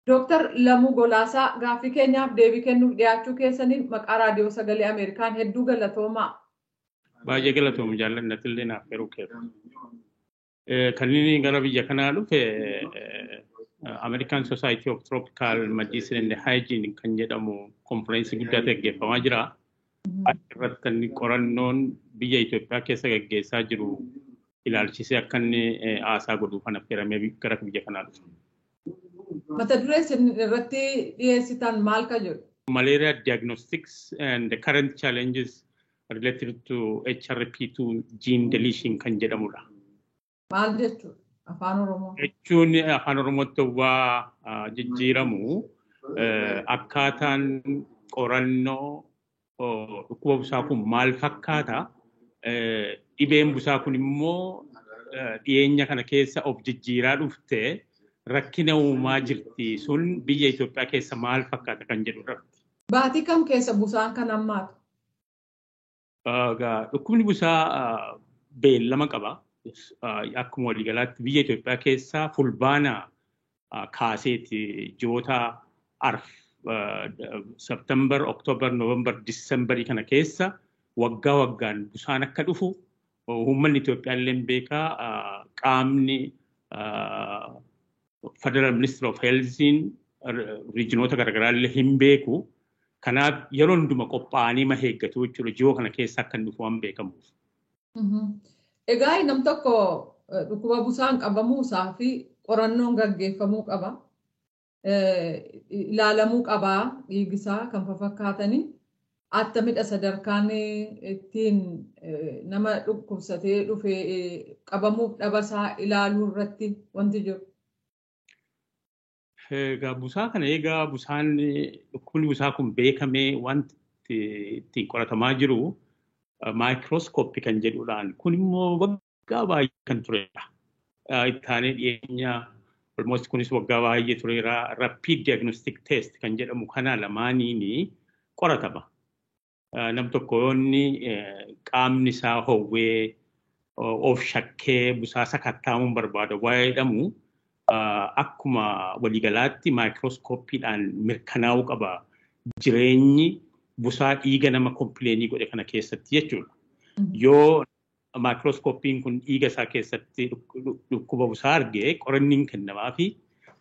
Dooktar Lamuu Golaasaa, gaaffii keenyaaf deebii kennuuf dhiyaachuu keessaniin maqaa Raadiyoo Sagalee Ameerikaan hedduu galatoomaa. Baay'ee galatoomu, jaallannatillee naaf yeroo kennu. Kan inni gara biyya kanaa dhufe American Society of Tropical Medicine and Hygiene kan jedhamu konfereensii guddaa gaggeeffamaa jira. Irratti kan qorannoon biyya Itoophiyaa keessa gaggeessaa jiru ilaalchisee akka inni haasaa godhuuf kan affeeramee gara biyya kanaa dhufe. Mata duree isin irratti dhiyeessitan maal ka jedhu? Malaria diagnostics and the current challenges related to HRP2 gene deletion kan jedhamudha. Maal jechuudha Afaan Oromoo? Jechuun Afaan Oromootti waa jijjiiramu, akkaataan qorannoo dhukkuba busaa kun maal fakkaata? Dhibeen busaa kun immoo dhiyeenya kana keessa of jijjiiraa dhufte, rakkina uumaa jirti, sun biyya Itoophiyaa keessa maal fakkaata kan jedhu irratti. Baatii kam keessa busaan kan hammaatu? Dhukkubni busaa beellama qaba. Akkuma waliigalaatti biyya Itoophiyaa keessa Fulbaana kaaseeti ji'oota arf, September, October, November, Decemberii kana keessa waggaa waggaan busaan akka dhufu uummanni Itoophiyaa illee beekaa, qaamni Federal Ministry of Healthiin regionoota garaagaraa illee hin beeku. Kanaaf yeroo hunduma qophaa'anii ma eeggatu jechuudha, ji'oo kana keessa akka inni dhufu waan beekamuuf. Egaa nam tokko dhukkuba busaan qabamuu isaa fi qorannoon gaggeeffamuu qaba. Ilaalamuu qabaa, dhiigisaa kan fakkaatanii. Attamidha sadarkaan ittiin nama dhukkubsatee dhufee qabamuuf dhabasaa ilaaluu irratti wanti jiru? Egaa busaa kana, egaa busaan, dhukkubni busaa kun beekamee, wanti ittiin qoratamaa jiru maayikirooskooppii kan jedhudhaan, kun immoo waggaa baay'ee kan turedha. Ittaanee dhiyeenya, almost kunis waggaa baay'ee tureera, rapid diagnostic test kan jedhamu kana lamaaniin qoratama. Nam tokko yoo inni qaamni isaa howwee of shakkee busaa sakattaamuun barbaada waa'ee jedhamu, akkuma waliigalaatti maayikirooskooppiidhaan mirkanaa'uu qaba jireenyi busaa dhiiga nama complainii godhe kana keessatti jechuudha. Yoo maayikirooskooppiin kun dhiiga isaa keessatti dhukkuba busaa arge, qoranniin kennamaa fi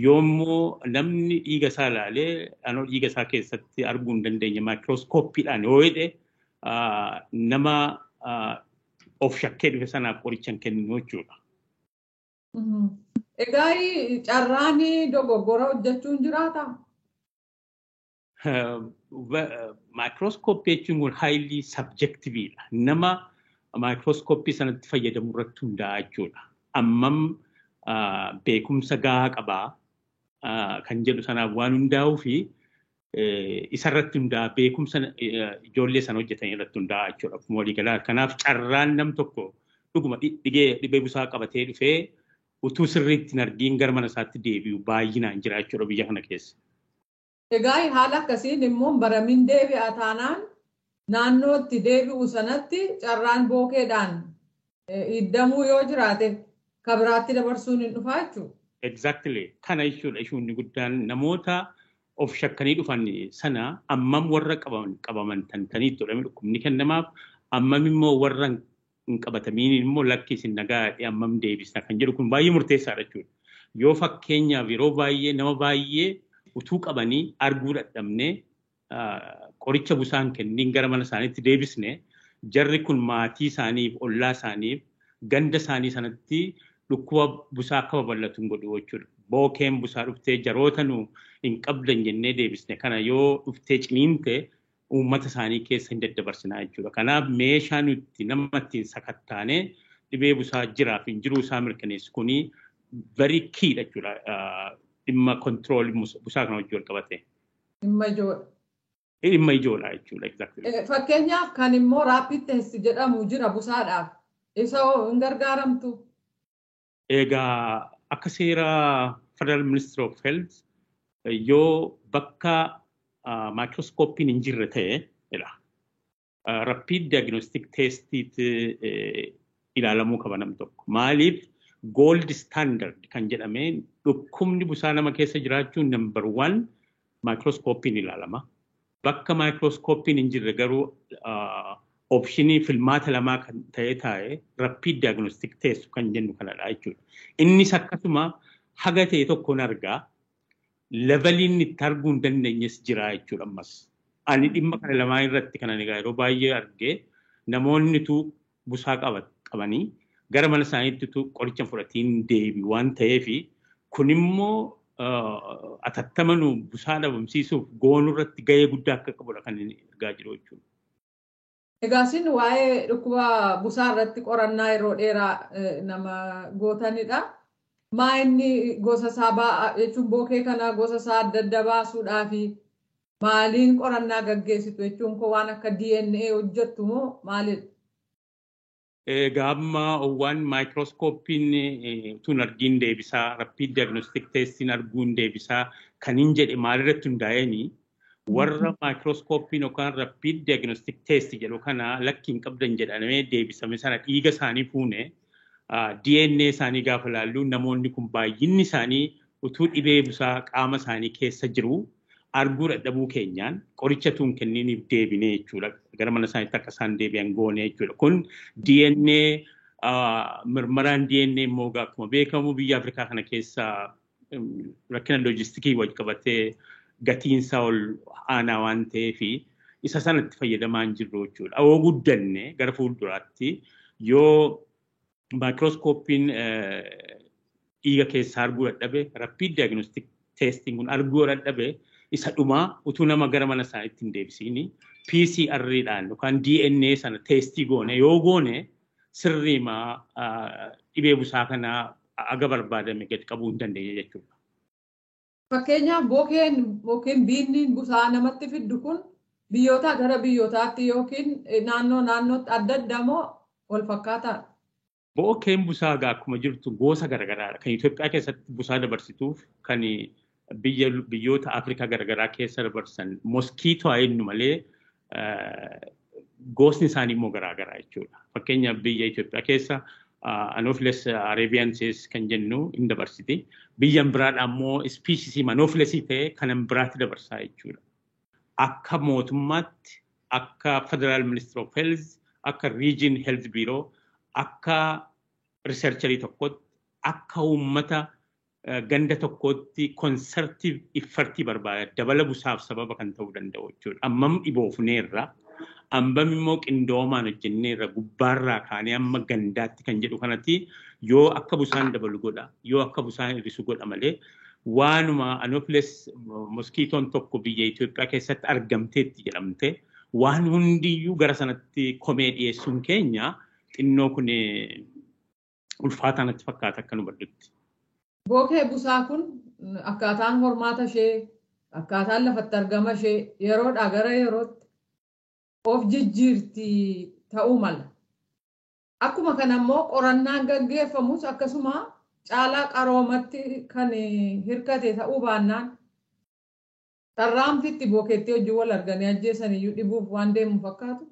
yoo immoo namni dhiiga isaa ilaalee anoo dhiiga isaa keessatti arguu hin dandeenye maayikirooskooppiidhaan yoo jedhe, nama of shakkee dhufe sanaaf qoricha hin kenninu jechuudha. Egaa carraan dogoggora hojjechuun jiraataa? Maayikirooskooppii jechuun kun highly subjectiveidha. Nama maayikirooskooppii sanatti fayyadamu irratti hundaa'a jechuudha. Ammam beekumsa gahaa qabaa kan jedhu sanaaf waan hundaa'uu fi isarratti hundaa'a, beekumsa ijoollee sana hojjetan irratti hundaa'a jechuudha. Akkuma waliigalaa kanaaf carraan nam tokko dhuguma dhibee busaa qabatee dhufee utuu sirriitti hin argiin gara mana isaatti deebi'u baay'inaan jira jechuudha biyya kana keessa. Egaa haala akkasiin immoo baramin deebi'a taanaan, naannootti deebi'u sanatti carraan bookeedhaan hiddamuu yoo jiraate kabiraatti dabarsuun hin dhufaa jechuudha. Exactly. Kana jechuudha ishuun guddaan, namoota of shakkanii dhufan sana ammam warra qabaman tantanii itti dhukkubni kennamaaf, ammam immoo warra hin qabatamiin immoo lakki isin nagaa ammam deebisna kan jedhu kun baay'ee murteessaadha jechuudha. Yoo fakkeenyaaf yeroo baay'ee nama baay'ee utuu qabanii arguu dadhabnee qoricha busaan kenniin gara mana isaaniitti deebisne, jarri kun maatii isaaniif, ollaa isaaniif, ganda isaanii sanatti dhukkuba busaa akka babal'atu hin godhu jechuudha. Bookeen busaa dhuftee jaroota nu hin qabdan jennee deebisne kana yoo dhuftee ciniinte, uummata isaanii keessa hin daddabarsinaa jechuudha. Kanaaf meeshaa nuti nama ittiin sakattaanee dhibee busaa jiraaf hin jiruu isaa mirkaneessu kuni very key jechuudha, dhimma control busaa kana wajjin wal qabate. Dhimma ijoodha. Dhimma ijoodha jechuudha. Exactly. Fakkeenyaaf kan immoo rapid test jedhamu jira busaadhaaf. Isa hin gargaaramtu? Egaa akka seera Federal Ministry of Health, yoo bakka maayikirooskooppiin hin jirre ta'e jedha, rapid diagnostic testiitti ilaalamuu qaba nam tokko. Maaliif? Gold standard kan jedhamee dhukkubni busaa nama keessa jiraachuun number 1 maayikirooskooppiin ilaalama. Bakka maayikirooskooppiin hin jirre garuu opshinii filmaata lamaa kan ta'e taa'e rapid diagnostic test kan jennu kanadha jechuudha. Innis akkasuma haga ta'e tokkoon argaa leveliin itti arguu hin dandeenyes jira jechuudha ammas. Ani dhimma kana lamaan irratti kan ani yeroo baay'ee argee namoonnitu busaa qabanii gara mana isaaniitti qoricha fudhatiin deebi waan ta'eef kun immoo atattama nu busaa dhabamsiisuuf goonuu irratti gahee guddaa akka qabudha kan inni argaa jiru jechuudha. Egaa isin waa'ee dhukkuba busaa irratti qorannaa yeroo dheeraa nama gootanidha. Maa inni gosa isaa jechuun bookee kana gosa isaa adda adda baasuudhaa fi maaliin qorannaa gaggeessitu jechuun koo waan akka DNA hojjettu moo maalidha? Egaa amma waan maayikirooskooppiin tun argiin deebisaa, rapid diagnostic testiin arguun deebisaa kan hin jedhe maalirratti hundaa'eeni warra maayikirooskooppiin yookaan rapid diagnostic test jedhu kana lakki hin qabdan jedhamee deebisame sana dhiiga isaanii fuune DNA isaanii gaafa laallu namoonni kun baay'inni isaanii utuu dhibee busaa qaama isaanii keessa jiru arguu dadhabuu keenyaan qoricha tun kenniniif deebinee jechuudha. Gara mana isaaniitti akka isaan deebi'an goone jechuudha. Kun DNA mirmaraan DNA immoo akkuma beekamu biyya Afrikaa kana keessa rakkina loojistikii wal qabatee gatiinsaa ol aanaa waan ta'eef isa sanatti fayyadamaa hin jirru jechuudha. Yoo guddanne gara fuulduraatti yoo maayikirooskooppiin dhiiga keessaa arguu dadhabe rapid diagnostic testing kun arguu dadhabe isa dhumaa utuu nama gara mana isaaniitti hin deebisiini PCR dhaan yookaan DNA sana teestii goone yoo goone sirriimaa dhibee busaa kanaa aga barbaadame gad qabuu hin dandeenye jechuudha. Fakkeenyaaf bookeen biinniin busaa namatti fiddu kun biyyootaa gara biyyootaatti yookiin naannoo naannootti adda adda moo wal fakkaataadha? Bookeen busaa egaa akkuma jirtu gosa garaagaraadha. Kan Itoophiyaa keessatti busaa dabarsituuf kan biyyoota Afrikaa garaagaraa keessa dabarsan moskiitoo haa jennu malee gosni isaanii immoo garaagaraa jechuudha. Fakkeenyaaf biyya Itoophiyaa keessa Anopheles arabiensis kan jennu hin dabarsiti. Biyya biraadhaa immoo species Anopheles ta'e kan biraatti dabarsaa jechuudha. Akka mootummaatti, akka Federal Ministry of Health, akka Region Health Bureau, akka researcherii tokkotti, akka uummata ganda tokkotti concerted effortii barbaada. Dabala busaaf sababa kan ta'uu danda'u jechuudha. Ammam dhiboofneerra, ammam immoo qindoomaan hojjenneerra gubbaarraa kaanee amma gandaatti kan jedhu kanatti yoo akka busaan dabalu godha, yoo akka busaan hir'isu godha malee waanuma Anopheles moskiitoon tokko biyya Itoophiyaa keessatti argamteetti jedhamte waan hundiyyuu gara sanatti komee dhiyeessuun keenya xinnoo kun ulfaataa natti fakkaata akka nu baddutti. Bookee busaa kun akkaataan hormaata ishee, akkaataan lafatti argama ishee yeroodhaa gara yerootti of jijjiirti ta'uu mala. Akkuma kana immoo qorannaan gaggeeffamus akkasuma caalaa qaroomatti kan hirkate ta'uu baannaan carraamtitti bookeetti hojii wal arganii ajjeesaniyyuu dhibuuf waan deemu fakkaatu.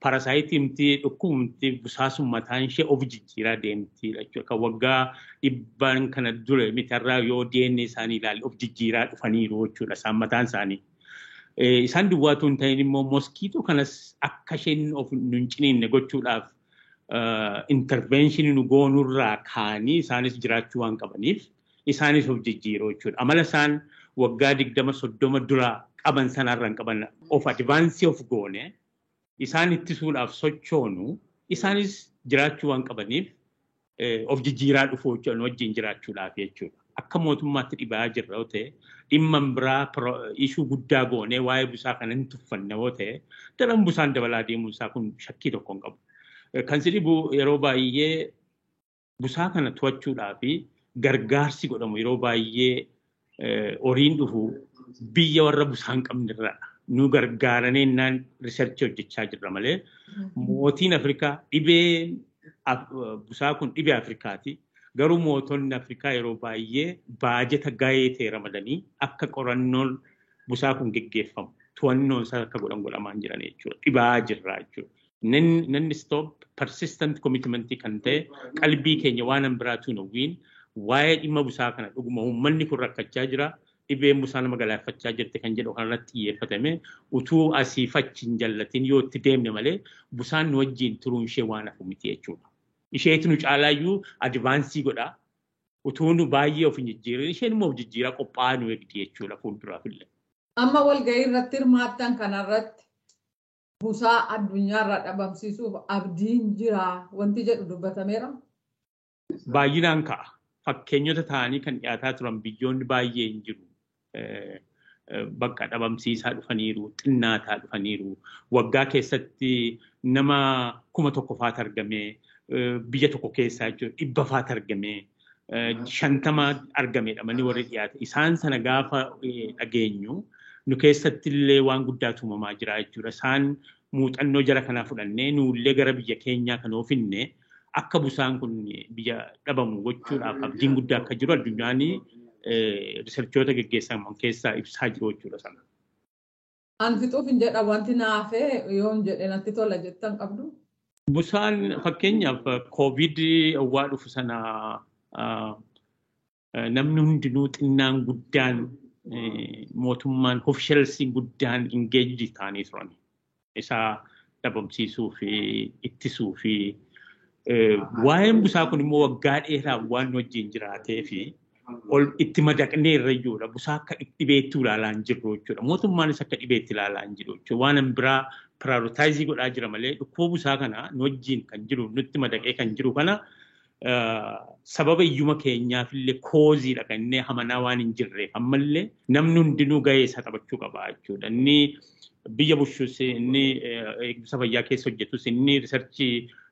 Parasaayitimti dhukkubumti busaa sun mataan ishee of jijjiiraa deemti jechuudha. Kan waggaa dhibbaan kana dura miti irraa yoo DNA isaanii ilaalle of jijjiiraa dhufaniiru jechuudha isaan mataan isaanii. Isaan duwwaatu hin ta'in immoo moskiitoo kanas akka isheen of nu hin ciniinne gochuudhaaf interventionii nu goonurraa kaanii isaanis jiraachuu waan qabaniif isaanis of jijjiiruu jechuudha. Amala isaan waggaa 20-30 dura qaban sanarra hin qaban of advaansii of goone isaan ittisuudhaaf sochoonu isaanis jiraachuu waan qabaniif of jijjiiraa dhufuu jechuudha wajjin jiraachuudhaaf jechuudha. Akka mootummaatti dhibaa jirra yoo ta'e dhimma biraa ishuu guddaa goonee waa'ee busaa kana hin tuffanne yoo ta'e daran busaan dabalaa deemuun isaa kun shakkii tokko hin qabu. Kan si dhibu yeroo baay'ee busaa kana to'achuudhaa fi gargaarsi godhamu yeroo baay'ee horiin dhufu biyya warra busaa hin qabne irraa nu gargaaranii naan riisarchii hojjechaa jirra malee mootiin Afrikaa dhibee busaa kun dhibee Afrikaati. Garuu mootonni Afrikaa yeroo baay'ee baajeta gahee ta'e ramadanii akka qorannoon busaa kun geggeeffamu to'annoon isaa akka godhan godhamaa hin jiran jechuudha. Dhibaa jirra jechuudha. Non stop persistent commitment kan ta'e, qalbii keenya waan an biraatu hin hawwiin, waa'ee dhimma busaa kana dhuguma uummanni kun rakkachaa jira. Dhibeen busaa nama galaafachaa jirti kan jedhu kanarratti xiyyeeffatame utuu asii fachi hin jallatin yoo itti deemne malee, busaan nu wajjin turuun ishee waan hafu miti jechuudha. Isheetu nu caalaayyuu advance godha. Utuu nu baay'ee of hin jijjiirin isheen immoo of jijjiiraa qophaa'aa nu eegdi jechuudha fuulduraaf illee. Amma walgahii irratti hirmaattan kanarratti busaa addunyaarraa dhabamsiisuuf abdiin jira wanti jedhu dubbatameera. Baay'inaan ka'a. Fakkeenyota ta'anii kan dhiyaataa turan biyyoonni baay'ee hin jiru. Bakka dhabamsiisaa dhufaniiru, xinnaataa dhufaniiru. Waggaa keessatti nama 1000 faatu argame, biyya tokko keessaa jechuudha, 100 faatu argame, 50 argamedha manni warri dhiyaate. Isaan sana gaafa dhageenyu nu keessatti illee waan guddaatu uumamaa jira jechuudha. Isaan muuxannoo jara kanaa fudhannee nuullee gara biyya keenyaa kan oofinne akka busaan kun biyya dhabamu gochuudhaaf abdiin guddaa akka jiru addunyaan researchoota geggeessaman keessaa ibsaa jiru jechuudha sana. An fixuuf hin jedha, wanti naafee yoon jedhe natti tola jettan qabdu. Busaan fakkeenyaaf COVID waa dhufu sana namni hundinuu, xinnaan guddaan, mootummaan, officialsiin guddaan engaged ta'anii turan. Isa dhabamsiisuu fi ittisuu fi waa'een busaa kun immoo waggaa dheeraaf waan wajjin jiraatee fi ol itti madaqnee irra iyyuudha. Busaa akka dhibeetti ilaalaa hin jirru jechuudha. Mootummaanis akka dhibeetti ilaalaa hin jiru jechuudha. Waan biraa prioritize godhaa jira malee dhukkuba busaa kana nu wajjin kan jiru, nutti madaqee kan jiru kana, sababa iyyuma keenyaaf illee causeiidha kan inni hamanaa waan hin jirreef, ammallee namni hundinuu gahee isaa taphachuu qaba jechuudha. Inni biyya bulchus, inni eegumsa fayyaa keessa hojjetus, inni research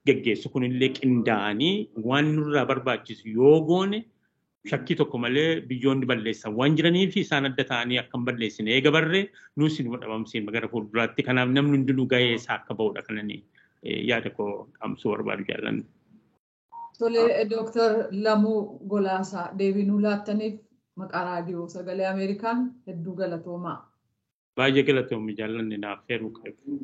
geggeessu kunillee qindaa'anii waan nurraa barbaachisu yoo goone, shakkii tokko malee biyyoonni balleessan waan jiranii fi isaan adda ta'anii akka hin balleessine eega barree, nuus inuma dhabamsiifna gara fuulduraatti. Kanaaf namni hundinuu gahee isaa akka ba'udha kanani yaada koo dhaamsuu barbaadu jaallanne. Tole, Dooktar Lamuu Golaasaa, deebii nuu laattaniif maqaa Raadiyoo Sagalee Ameerikaan hedduu galatoomaa. Baay'ee galatoomi jaallanne, naaf heeruu qabu.